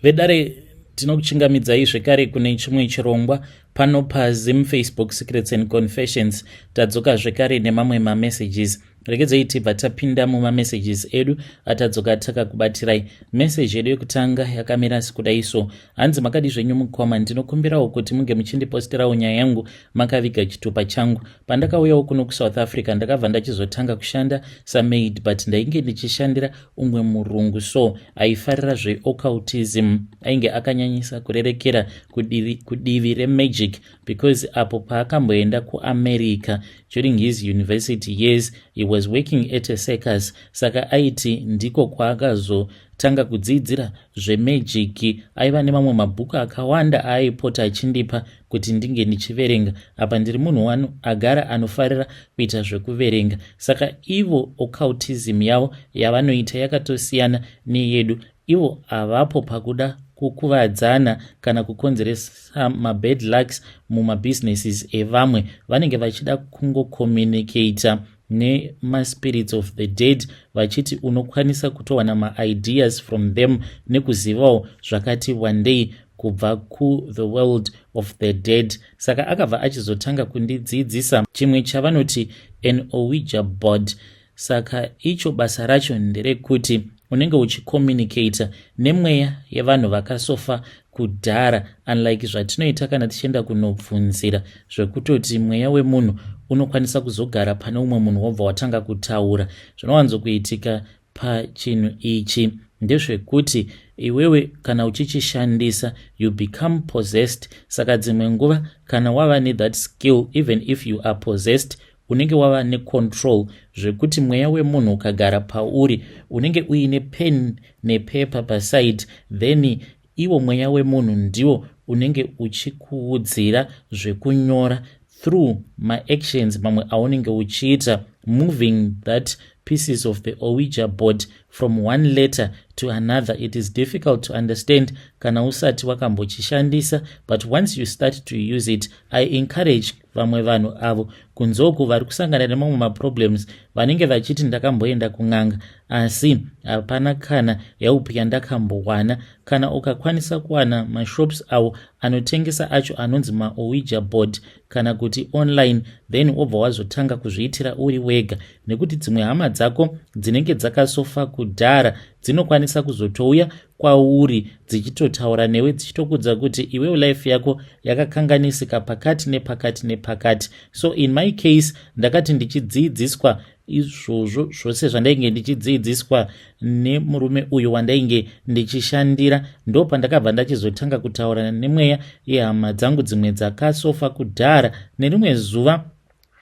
Vedare, tinokuchingamidzai zvekare kune chimwe chirongwa pano paZim Facebook Secrets and Confessions. Tadzoka zvekare nemamwe mamessages. Regedzei tibva tapinda mumamessages edu atadzoka takakubatirai. Meseji yedu yekutanga yakamira sekudai so. Hanzi, makadi zvenyu mukoma? Ndinokumbirawo kuti munge muchindiposterawo nyaya yangu makaviga chitupa changu. Pandakauyawo kuno kuSouth Africa, ndakabva ndachizotanga kushanda samaid, but ndainge ndichishandira umwe murungu, so aifarira zveoccultism. Ainge akanyanyisa kurerekera kudivi remagic, because apo paakamboenda kuAmerica during his university years, he was working at a circus. Saka aiti ndiko kwaakazotanga kudzidzira zvemagic. Aiva nemamwe mabhuku akawanda aaipota achindipa kuti ndinge ndichiverenga. Apa ndiri munhu wanu agara anofarira kuita zvekuverenga. Saka ivo occultism yavo yavanoita yakatosiyana neyedu. Ivo havapo pakuda kukuvadzana kana kukonzeresa mabad lucks mumabhizinesis evamwe. Vanenge vachida kungocommunicata nemaspirits of the dead, vachiti unokwanisa kutowana maideas from them nekuzivawo zvakati wandei kubva kuthe world of the dead. Saka akabva achizotanga kundidzidzisa chimwe chavanoti an Ouija board. Saka icho basa racho nderekuti unenge uchicommunicata nemweya yevanhu vakasofa kudhara, unlike zvatinoita kana tichienda kunobvunzira, zvekutoti mweya wemunhu unokwanisa kuzogara pane umwe munhu wobva watanga kutaura. Zvinowanzokuitika pachinhu ichi ndezvekuti iwewe kana uchichishandisa, you become possessed. Saka dzimwe nguva kana wava nethat skill, even if you are possessed, unenge wava necontrol, zvekuti mweya wemunhu ukagara pauri, unenge uine pen nepepa paside, then iwo mweya wemunhu ndiwo unenge uchikuudzira zvekunyora through maactions mamwe aunenge uchiita, moving that pieces of the Ouija board from one letter to another. It is difficult to understand kana usati wakambochishandisa, but once you start to use it, I encourage vamwe vanhu avo kunzoku vari kusangana nemamwe maproblems, vanenge vachiti, "Ndakamboenda kun'anga asi hapana kana help yandakambowana." Kana ukakwanisa kuwana mashops avo anotengesa acho anonzi maOuija board, kana kuti online, then wobva wazotanga kuzviitira uri wega, nekuti dzimwe hama dzako dzinenge dzakasofa kudhara dzinokwanisa kuzotouya kwauri dzichitotaura newe, dzichitokudza kuti iwewo life yako yakakanganisika pakati nepakati nepakati. So in my case, ndakati ndichidzidziswa izvozvo zvose zvandainge ndichidzidziswa nemurume uyu wandainge ndichishandira, ndo pandakabva ndachizotanga kutaura nemweya yehama dzangu dzimwe dzakasofa kudhara. Nerimwe zuva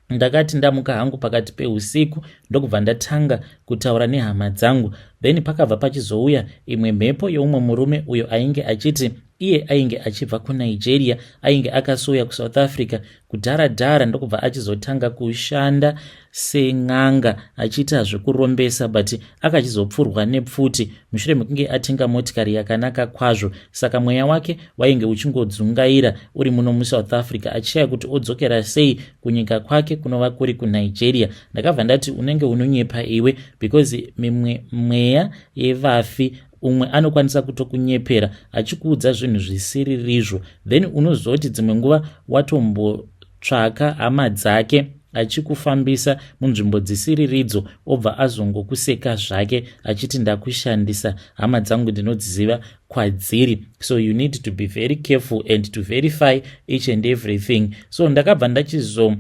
ndakati ndamuka hangu pakati peusiku, ndokubva ndatanga kutaura nehama dzangu. Then pakabva pachizouya imwe mhepo yeumwe murume uyo ainge achiti iye ainge achibva kuNigeria, ainge akasouya kuSouth Africa kudhara dhara, ndokubva achizotanga kushanda sen'anga achiita zvekurombesa, but akachizopfurwa nepfuti mushure mekunge atenga motikari yakanaka kwazvo. Saka mweya wake wainge uchingodzungaira uri muno muSouth Africa, achishaya kuti odzokera sei kunyika kwake kunova kuri kuNigeria. Ndakabva ndati, "Unenge unonyepa iwe," because mimwe mweya yevafi, umwe anokwanisa kutokunyepera achikuudza zvinhu zvisiririzvo, then unozoti dzimwe nguva watombotsvaka hama dzake achikufambisa munzvimbo dzisiriridzo, obva azongokuseka zvake achiti, "Ndakushandisa, hama dzangu ndinodziziva kwadziri." So you need to be very careful and to verify each and everything. So ndakabva ndachizo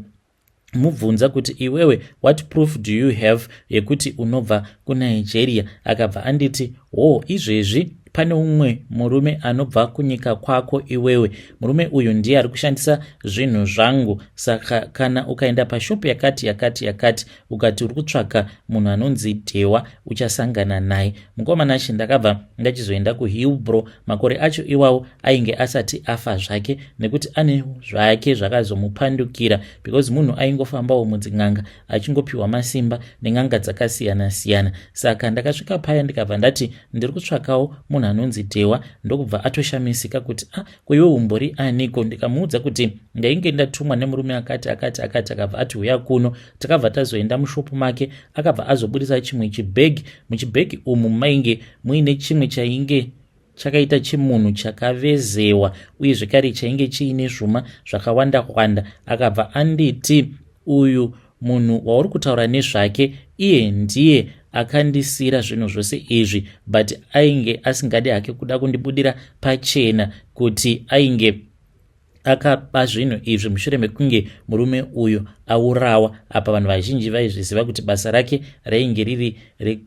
mubvunza kuti, "Iwewe, what proof do you have yekuti unobva kuNigeria?" Akabva anditi, "Ho, izvezvi pane umwe murume anobva kunyika kwako iwewe. Murume uyu ndiye ari kushandisa zvinhu zvangu. Saka kana ukaenda pashopu yakati yakati yakati, ukati uri kutsvaka munhu anonzi Dhewa, uchasangana naye." Mukomanashi, ndakabva ndachizoenda kuHillbrow. Makore acho iwawo ainge asati afa zvake, nekuti ane zvake zvakazomupandukira, because munhu aingofambawo mudzin'anga achingopiwa masimba nen'anga dzakasiyana-siyana. Saka ndakasvika paya, ndikabva ndati ndiri kutsvakawo munhu anonzi Dhewa, ndokubva atoshamisika kuti, "A ah, koiwe umbori aniko?" Ndikamuudza kuti ndainge ndatumwa nemurume akati akati akati. Akabva ati, "Uya kuno." Takabva tazoenda mushopu make. Akabva azobudisa chimwe chibhegi. Muchibhegi umu mainge muine chimwe chainge Chakaita chimunhu chakavezewa uye zvekare chainge chiine zvuma zvakawanda wanda. Akabva anditi, "Uyu munhu wauri kutaura nezvake, iye ndiye akandisiyira zvinhu zvose izvi," but ainge asingadi hake kuda kundibudira pachena kuti ainge akaba zvinhu izvi mushure mekunge murume uyu aurawa. Apa vanhu vazhinji vaizviziva kuti basa rake rainge riri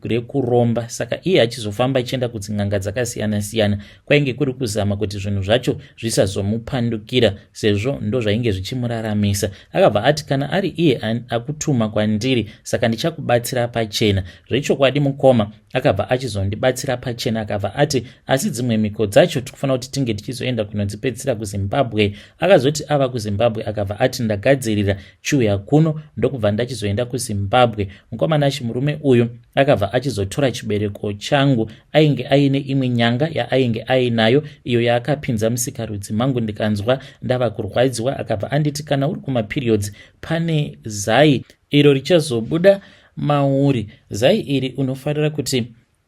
rekuromba, saka iye achizofamba achienda kudzin'anga dzakasiyana-siyana kwainge kuri kuzama kuti zvinhu zvacho zvisazomupandukira, sezvo ndo zvainge zvichimuraramisa. Akabva ati, "Kana ari iye akutuma kwandiri, saka ndichakubatsira pachena." Zvechokwadi, mukoma, akabva achizondibatsira pachena. Akabva ati, "Asi dzimwe mhiko dzacho tikufanira kuti tinge tichizoenda kunodzipedzisira kuZimbabwe." Akazoti ava kuZimbabwe, akabva ati, "Ndagadzirira, chiuya kuno." Ndokubva ndachizoenda kuZimbabwe. Mukomana achi, murume uyu akabva achizotora chibereko changu. Ainge aine imwe nyanga yaainge ainayo, iyo yaakapinza musikarudzi mangu, ndikanzwa ndava kurwadziwa. Akabva anditi, "Kana uri kumaperiods, pane zai iro richazobuda mauri. Zai iri unofanira kuti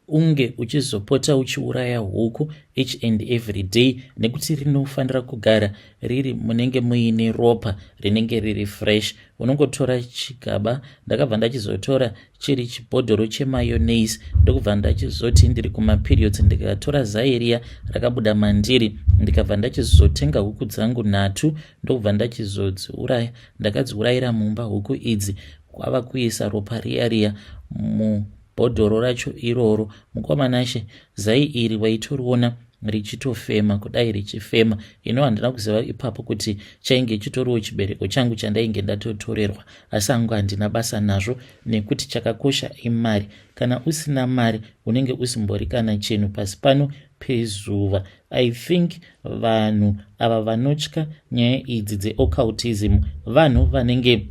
unge uchizopota uchiuraya huku each and every day, nekuti rinofanira kugara riri munenge muine ropa rinenge riri fresh. Unongotora chigaba." Ndakabva ndachizotora chiri chibhodhoro chemayonnaise, ndokubva ndachizoti ndiri kumaperiods, ndikatora zai riya rakabuda mandiri, ndikabva ndachizotenga huku dzangu nhatu, ndokubva ndachizodziuraya. Ndakadziurayira mumba huku idzi, kwava kuisa ropa riya riya mubhodhoro racho iroro. Mukomanashe, zai iri waitoriona richitofema kudai, richifema. Ino handina kuziva ipapo kuti chainge chitoriwo chibereko changu chandainge ndatotorerwa, asi hangu handina basa nazvo, nekuti chakakosha imari. Kana usina mari, unenge usimbori kana chinhu pasi pano pezuva. I think vanhu ava vanotya nyaya idzi dzeoccultism vanhu vanenge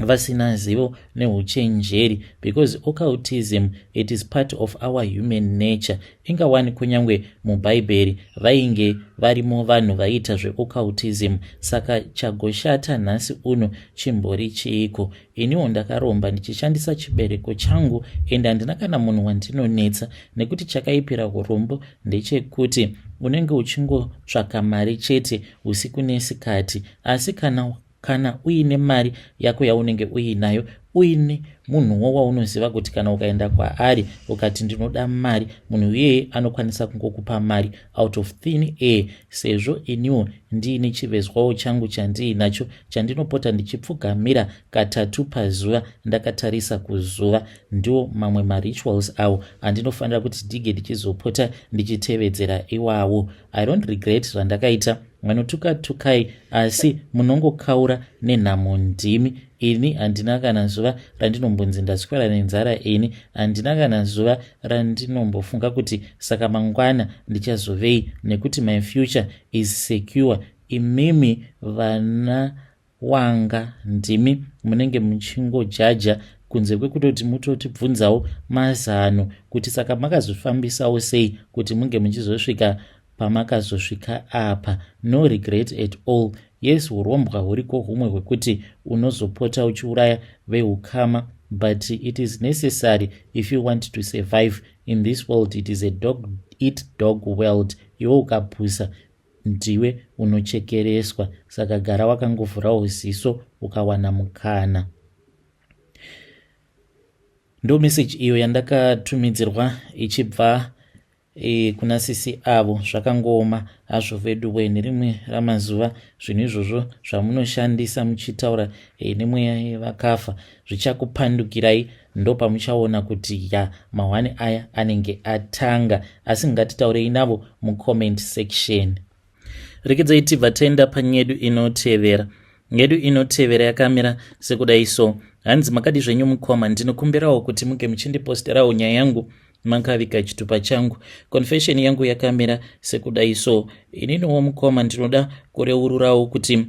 vasina zivo neuchenjeri, because occultism, it is part of our human nature. Ingawani kunyange mubhaibheri vainge varimo vanhu vaiita zveoccultism, saka chagoshata nhasi uno chimbori chiiko? Iniwo ndakaromba ndichishandisa chibereko changu, ende handina kana munhu wandinonetsa, nekuti chakaipira urombo ndechekuti unenge uchingotsvaka mari chete usiku nesikati. Asi kana uine mari yako yaunenge uinayo, uine munhuwo waunoziva kuti kana ukaenda kwaari ukati, "Ndinoda mari," munhu iyeye anokwanisa kungokupa mari out of thin air. Sezvo iniwo ndiine chivezwawo changu chandiinacho, chandinopota ndichipfugamira katatu pazuva ndakatarisa kuzuva, ndiwo mamwe marituals awo andinofanira kuti dige ndichizopota ndichitevedzera iwawo. I don't regret zvandakaita. Vanotuka tukai, asi munongokaura nenhamo ndimi. Ini handina kana zuva randinombonzi ndaswera nenzara. Ini handina kana zuva randinombofunga kuti saka mangwana ndichazovei, nekuti my future is secure. Imimi vana wanga ndimi munenge muchingojaja, kunze kwekutoti mutotibvunzawo mazano kuti saka makazofambisawo sei kuti munge muchizosvika pamakazosvika apa. No regret at all. Yes, urombwa huriko humwe hwekuti unozopota uchiuraya veukama, but it is necessary if you want to survive in this world. It is a dog eat dog world. Iwe ukapusa, ndiwe unochekereswa, saka gara wakangovhurawo ziso ukawana mukana. Ndo meseji iyo yandakatumidzirwa ichibva kuna sisi avo. Zvakangooma hazvo vedu we. Nerimwe ramazuva zvinhu izvozvo zvamunoshandisa muchitaura nemweya yevakafa zvichakupandukirai, ndo pamuchaona kuti ya mahwani aya anenge atanga. Asi ngatitaurei navo mucomment section. Rekedzai tibva taenda panyedu inotevera. Nyedu inotevera yakamira sekudai so. Hanzi, "Makadi zvenyu mukoma? Ndinokumbirawo kuti munge muchindiposterawo nyaya yangu makavika chitupa changu. Confession yangu yakamira sekudai so. Ininiwo mukoma, ndinoda kureururawo kuti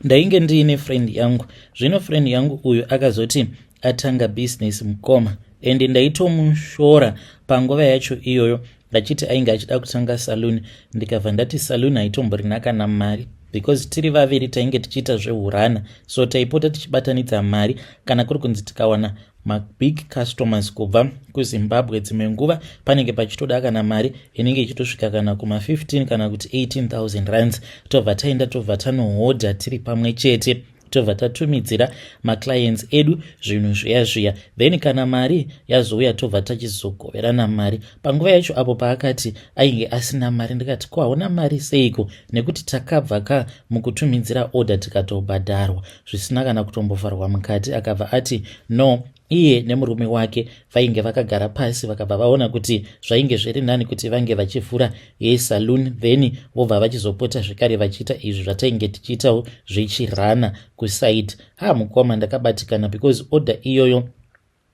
ndainge ndiine friend yangu. Zvino friend yangu uyu akazoti atanga business, mukoma, ende ndaitomushora panguva yacho iyoyo, achiti ainge achida kutanga saloon. Ndikabva ndati saloon haitomborina kana mari, because tiri vaviri tainge tichiita zveurana, so taipota tichibatanidza mari. Kana kuri kunzi tikawana Mabig customers kubva kuZimbabwe, dzimwe nguva panenge pachitoda kana mari inenge ichitosvika kana kuma15 kana kuti 18,000 rands. Tobva taenda, tobva tanohodha tiri pamwe chete, tobva tatumidzira maclients edu zvinhu zviya zviya. Then kana mari yazouya, tobva tachizogoverana mari. Panguva yacho apo paakati ainge asina mari, ndikati, "Ko hauna mari seiko?" Nekuti takabva ka mukutumidzira order, tikatobhadharwa zvisina kana kutombovharwa mukati. Akabva ati no, iye nemurume wake vainge vakagara pasi, vakabva vaona kuti zvainge zviri nani kuti vange vachivhura yesaloon, then vobva vachizopota zvekare vachiita izvi zvatainge tichiitawo zvechirana kuside. Ha, mukoma, ndakabatikana because order iyoyo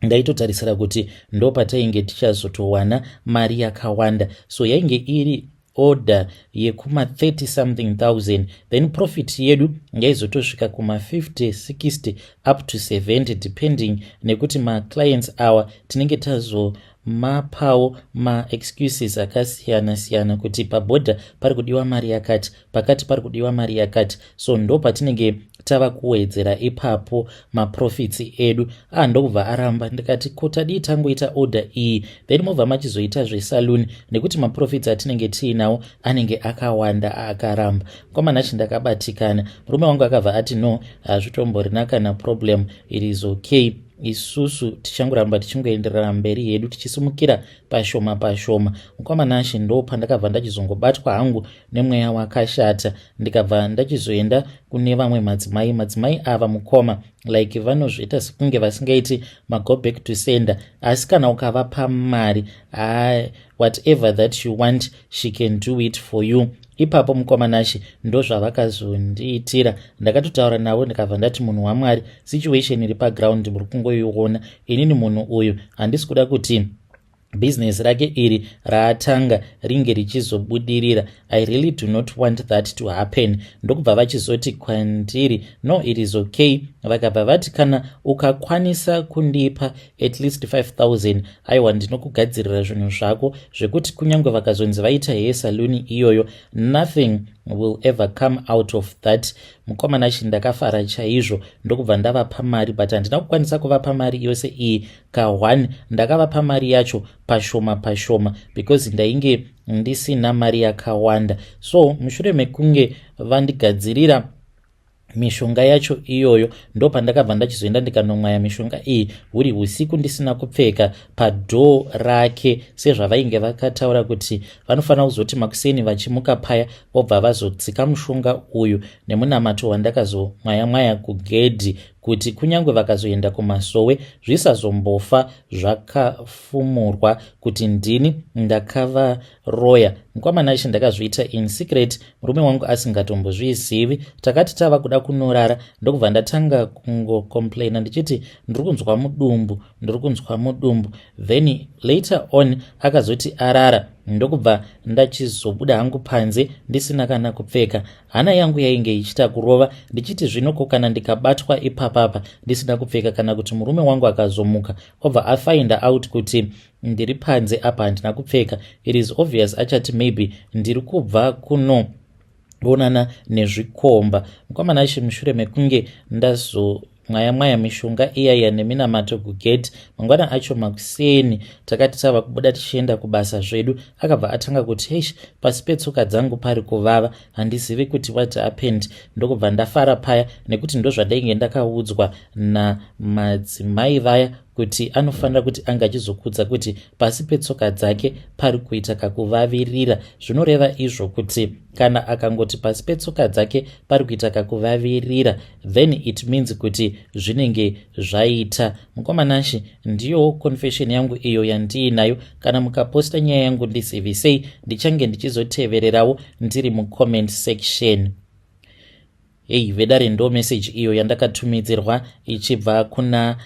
ndaitotarisira kuti ndo patainge tichazotowana mari yakawanda. So yainge iri order yekuma30 something thousand, then profit yedu yaizotosvika kuma50, 60, up to 70, depending nekuti maclients awa tinenge tazomapawo maexcuses akasiyana-siyana kuti pabhodha pari kudiwa mari yakati, pakati pari kudiwa mari yakati. So ndo patinenge tava kuwedzera ipapo maprofits edu. Ah, ndokubva aramba. Ndikati, "Ko tadii tangoita order iyi, then mobva machizoita zvesaluni, nekuti maprofits atinenge tiinawo anenge akawanda?" Akaramba. Kwamanachi ndakabatikana. Murume wangu akabva ati, "No, hazvitomborina kana problem, it is okay. Isusu tichangoramba tichingoenderera mberi hedu, tichisumukira pashoma pashoma." Mukwamanashe, ndo pandakabva ndachizongobatwa hangu nemweya wakashata, ndikabva ndachizoenda kune vamwe madzimai. Madzimai ava, mukoma, like vanozviita sekunge vasingaiti mago back to sender, asi kana ukavapa mari, whatever that you want, she can do it for you. Ipapo, mukomanashi, ndo zvavakazondiitira. Ndakatotaura navo, ndikabva ndati, "Munhu waMwari, situation iri paground muri kungoiona. Inini munhu uyu handisi kuda kuti bhizinesi rake iri raatanga ringe richizobudirira. I really do not want that to happen." Ndokubva vachizoti kwandiri, "No, it is okay." Vakabva vati, "Kana ukakwanisa kundipa at least 5000, aiwa, ndinokugadzirira zvinhu zvako zvekuti kunyange vakazonzi vaita hair saluni iyoyo, nothing will ever come out of that." Mukomanachi, ndakafara chaizvo, ndokubva ndavapa mari, but handina kukwanisa kuvapa mari yose iyi ka1. Ndakavapa mari yacho pashoma pashoma because ndainge ndisina mari yakawanda. So mushure mekunge vandigadzirira mishonga yacho iyoyo, ndo pandakabva ndachizoenda, ndikanomwaya mishonga iyi huri usiku ndisina kupfeka padoor rake, sezvavainge vakataura kuti vanofanira kuzoti makuseni vachimuka paya, vobva vazotsika mushonga uyu nemunamato wandakazomwaya mwaya kugedhi, kuti kunyange vakazoenda kumasowe, zvisazombofa zvakafumurwa kuti ndini ndakavaroya. Mukwamanachi, ndakazviita in secret, murume wangu asingatombozvizivi. Takati tava kuda kunorara, ndokubva ndatanga kungocomplaina ndichiti ndiri kunzwa mudumbu, ndiri kunzwa mudumbu. Then later on akazoti arara, ndokubva ndachizobuda hangu panze ndisina kana kupfeka. Hana yangu yainge ichita kurova, ndichiti zvinoko kana ndikabatwa ipapapa ndisina kupfeka, kana kuti murume wangu akazomuka obva afinda out kuti ndiri panze apa handina kupfeka, it is obvious achati maybe ndiri kubva kuno onana nezvikomba. Mukomana, mushure mekunge ndazo mwaya mwaya mishonga iyaiya neminamato kugate, mangwana acho makuseni takati tava kubuda tichienda kubasa zvedu, akabva atanga kuti, "Heish, pasi petsoka dzangu pari kuvava, handizivi kuti what happened." Ndokubva ndafara paya, nekuti ndozvandainge ndakaudzwa namadzimai vaya kuti anofanira kuti ange achizokudza kuti pasi petsoka dzake pari kuita kakuvavirira. Zvinoreva izvo kuti kana akangoti pasi petsoka dzake pari kuita kakuvavirira, then it means kuti zvinenge zvaita. Mukomanashi, ndiyowo confession yangu iyo yandiinayo. Kana mukaposta nyaya yangu, ndizivisei, ndichange ndichizotevererawo ndiri mucomment section. Hei vedare, ndo message iyo yandakatumidzirwa ichibva kuna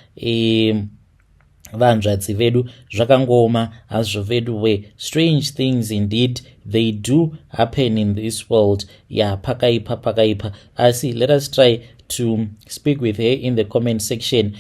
vanzvadzi vedu. Zvakangooma hazvo vedu we. Strange things indeed, they do happen in this world. Ya, pakaipa, pakaipa. Asi let us try to speak with her in the comment section.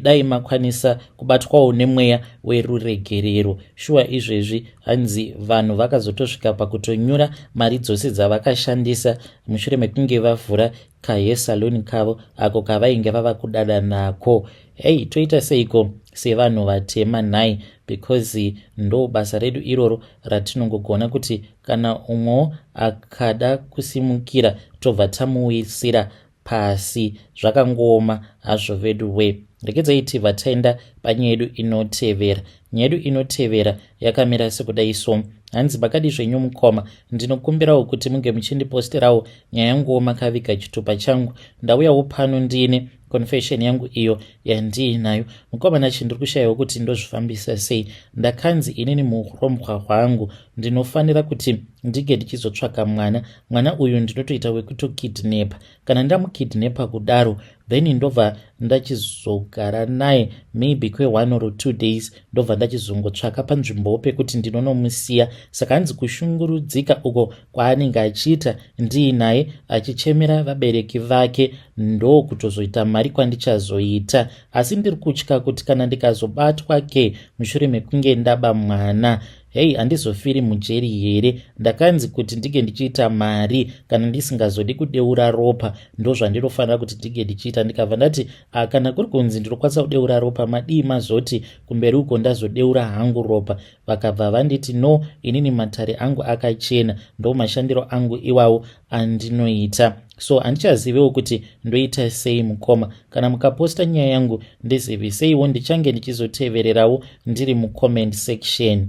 Dai makwanisa kubatwawo nemweya weruregerero. Shuwa, izvezvi hanzi vanhu vakazotosvika pakutonyura mari dzose dzavakashandisa mushure mekunge vavhura kahair salon kavo ako kavainge vava kudada nako. Hei, toita seiko? Sevanhu vatema nhai, because ndo basa redu iroro ratinongogona kuti kana umwewo akada kusimukira, tobva tamuwisira pasi. Zvakangooma hazvo vedu we. Regedzai tibva taenda panyaya yedu inotevera. Nyaya yedu inotevera yakamira sekudai. So hanzi, "Makadi zvenyu mukoma? Ndinokumbirawo kuti munge muchindiposterawo nyaya yanguwo makaviga chitupa changu. Ndauyawo pano ndine confession yangu iyo yandiinayo. Mukoma Nachi, ndiri kushayiwa kuti ndozvifambisa sei. Ndakanzi inini muurombwa hwangu ndinofanira kuti ndinge ndichizotsvaka mwana. Mwana uyu ndinotoita wekutokidnapa. Kana ndamukidnapa kudaro, then ndobva ndachizogara naye maybe kwe1 or 2 days, ndobva ndachizongotsvaka panzvimbowo pekuti ndinonomusiya. Saka hanzi kushungurudzika uko kwaanenge achiita ndiinaye achichemera vabereki vake, ndokutozoita mari kwandichazoita. Asi ndiri kutya kuti kana ndikazobatwa ke mushure mekunge ndaba mwana, hei, handizofiri mujeri here? Ndakanzi kuti ndinge ndichiita mari, kana ndisingazodi kudeura ropa, ndo zvandinofanira kuti ndinge ndichiita. Ndikabva ndati, kana kuri kunzi ndinokwanisa kudeura ropa, madii mazoti kumberi uko ndazodeura hangu ropa?" Vakabva vanditi, "No, inini matare angu akachena, ndo mashandiro angu iwawo andinoita. So handichaziviwo kuti ndoita sei. Mukoma, kana mukaposta nyaya yangu, ndiziviseiwo, ndichange ndichizotevererawo ndiri mucomment section."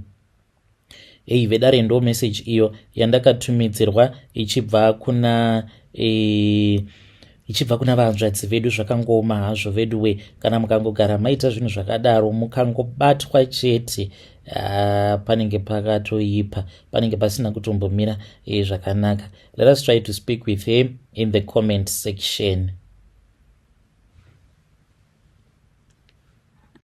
Ei vedare, ndo message iyo yandakatumidzirwa ichibva kuna vanzvadzi vedu. Zvakangooma hazvo vedu we. Kana mukangogara maita zvinhu zvakadaro, mukangobatwa chete, panenge pakatoipa, panenge pasina kutombomira zvakanaka. Let us try to speak with him in the comment section.